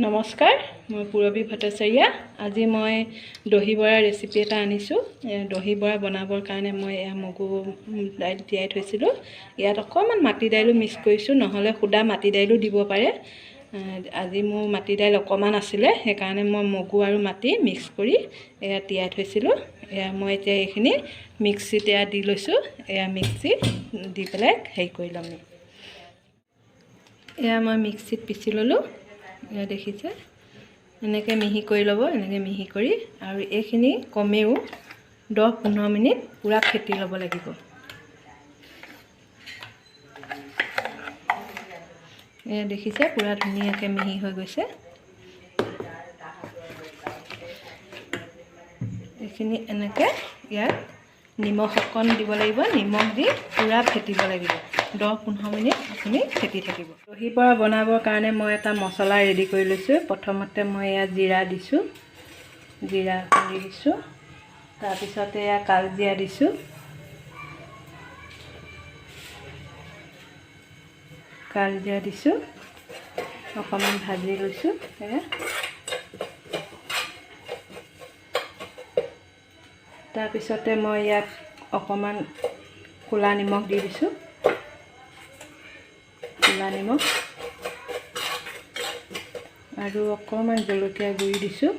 নমস্কাৰ, মই পূৰবী ভট্টাচাৰ্য। আজি মই দহি বৰা ৰেচিপি এটা আনিছোঁ। দহি বৰা বনাবৰ কাৰণে মই এয়া মগু দাইল তিয়াই থৈছিলোঁ। ইয়াত অকণমান মাটি দাইলো মিক্স কৰিছোঁ, নহ'লে সুদা মাটি দাইলো দিব পাৰে। আজি মোৰ মাটি দাইল অকণমান আছিলে, সেইকাৰণে মই মগু আৰু মাটি মিক্স কৰি এয়া তিয়াই থৈছিলোঁ। এয়া মই এতিয়া এইখিনি মিক্সিত এয়া দি লৈছোঁ। এয়া মিক্সি দি পেলাই হেৰি কৰি ল'ম। এয়া মই মিক্সিত পিচি ল'লোঁ। এয়া দেখিছে, এনেকৈ মিহি কৰি ল'ব, এনেকৈ মিহি কৰি। আৰু এইখিনি কমেও 10-15 মিনিট পূৰা ফেটি ল'ব লাগিব। এয়া দেখিছে, পূৰা ধুনীয়াকৈ মিহি হৈ গৈছে। এইখিনি এনেকৈ ইয়াত নিমখ অকণ দিব লাগিব। নিমখ দি পূৰা ফেটিব লাগিব। 10-15 মিনিট আপুনি ফেটি থাকিব। দহি বৰা বনাবৰ কাৰণে মই এটা মছলা ৰেডি কৰি লৈছোঁ। প্ৰথমতে মই ইয়াত জিৰা দিছোঁ, জিৰা খুন্দি দিছোঁ। তাৰপিছতে এয়া কালজিৰা দিছোঁ, কালজিৰা দিছোঁ, অকণমান ভাজি লৈছোঁ। এয়া তাৰপিছতে মই ইয়াত অকণমান ক'লা নিমখ দি দিছোঁ, ক'লা নিমখ আৰু অকণমান জলকীয়া গুড়ি দিছোঁ।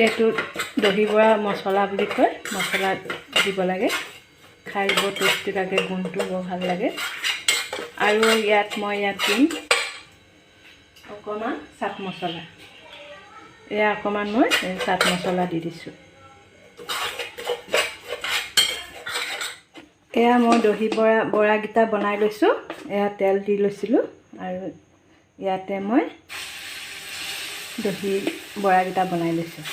এইটো দহি বৰা মছলা বুলি কয়, মছলা দিব লাগে, খাই বৰ টেষ্টি লাগে, গোন্ধটো বৰ ভাল লাগে। আৰু ইয়াত মই ইয়াত দিম অকণমান চাট মছলা। এয়া অকণমান মই চাট মছলা দি দিছোঁ। এয়া মই দহি বৰাকেইটা বনাই লৈছোঁ। এয়া তেল দি লৈছিলোঁ আৰু ইয়াতে মই দহি বৰাকেইটা বনাই লৈছোঁ।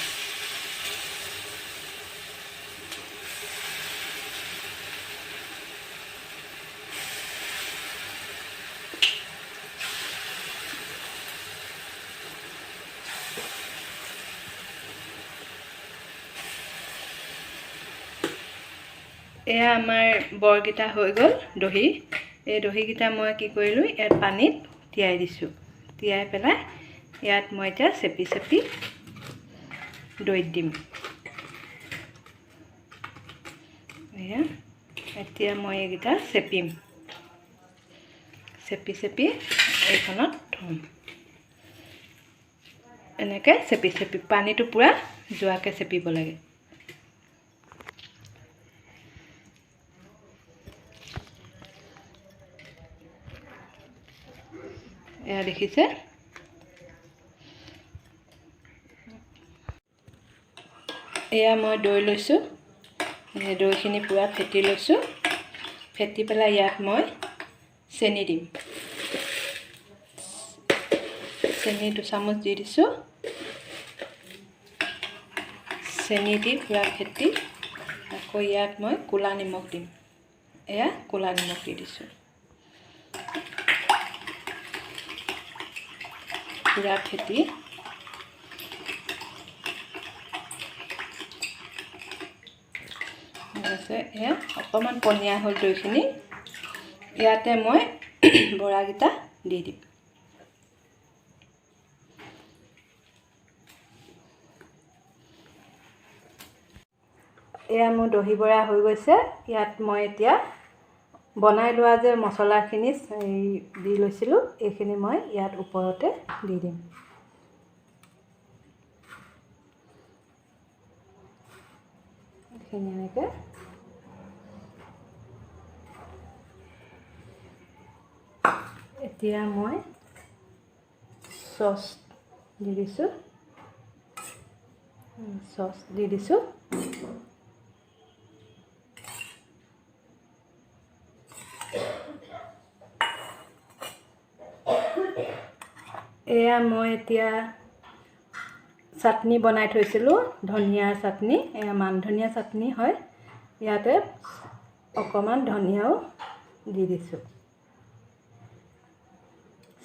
এয়া আমাৰ বৰকেইটা হৈ গ'ল দহি। এই দহিকেইটা মই কি কৰিলোঁ, ইয়াত পানীত তিয়াই দিছোঁ। তিয়াই পেলাই ইয়াত মই এতিয়া চেপি চেপি দৈত দিম। এয়া এতিয়া মই এইকেইটা চেপিম, চেপি চেপি এইখনত থ'ম। এনেকৈ চেপি চেপি পানীটো পূৰা যোৱাকৈ চেপিব লাগে। এয়া দেখিছে, এয়া মই দৈ লৈছোঁ। এই দৈখিনি পূৰা ফেটি লৈছোঁ। ফেটি পেলাই ইয়াত মই চেনি দিম। চেনি 2 চামুচ দি দিছোঁ। চেনি দি পূৰা ফেটি আকৌ ইয়াত মই ক'লা নিমখ দিম। এয়া ক'লা নিমখ দি দিছোঁ। পূৰা ফেটি আছে। এয়া অকণমান পনীয়া হ'ল দৈখিনি। ইয়াতে মই বৰাকেইটা দি দিম। এয়া মোৰ দহি বৰা হৈ গৈছে। ইয়াত মই এতিয়া বনাই লোৱা যে মছলাখিনি দি লৈছিলোঁ, এইখিনি মই ইয়াত ওপৰতে দি দিম। এইখিনি এনেকৈ এতিয়া মই চচ দি দিছোঁ, চচ দি দিছোঁ। এয়া মই এতিয়া চাটনি বনাই থৈছিলোঁ, ধনিয়াৰ চাটনি। এয়া মান ধনিয়া চাটনি হয়। ইয়াতে অকণমান ধনিয়াও দি দিছোঁ,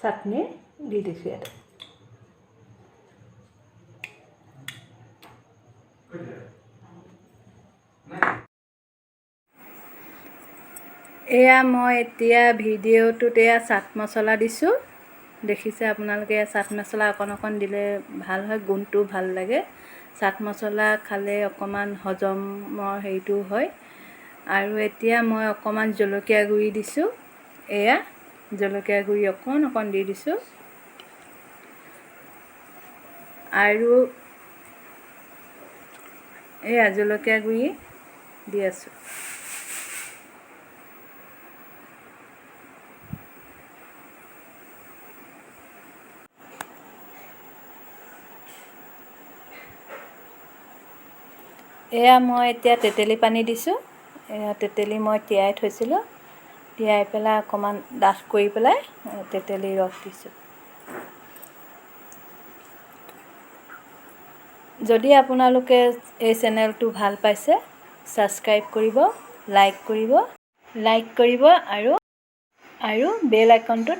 চাটনি দি দিছোঁ ইয়াতে। এয়া মই এতিয়া ভিডিঅ'টোত এয়া চাট মছলা দিছোঁ। দেখিছে আপোনালোকে, চাট মছলা অকণ অকণ দিলে ভাল হয়, গোন্ধটো ভাল লাগে। চাট মছলা খালে অকণমান হজমৰ হেৰিটো হয়। আৰু এতিয়া মই অকণমান জলকীয়া গুড়ি দিছোঁ। এয়া জলকীয়া গুড়ি অকণ অকণ দি দিছোঁ। আৰু এয়া জলকীয়া গুড়ি দি আছোঁ। এয়া মই এতিয়া তেতেলী পানী দিছোঁ। এয়া তেতেলী মই তিয়াই থৈছিলোঁ, তিয়াই পেলাই অকণমান ডাঠ কৰি পেলাই তেতেলী ৰস দিছোঁ। যদি আপোনালোকে এই চেনেলটো ভাল পাইছে, ছাবস্ক্ৰাইব কৰিব, লাইক কৰিব আৰু বেল আইকনটোত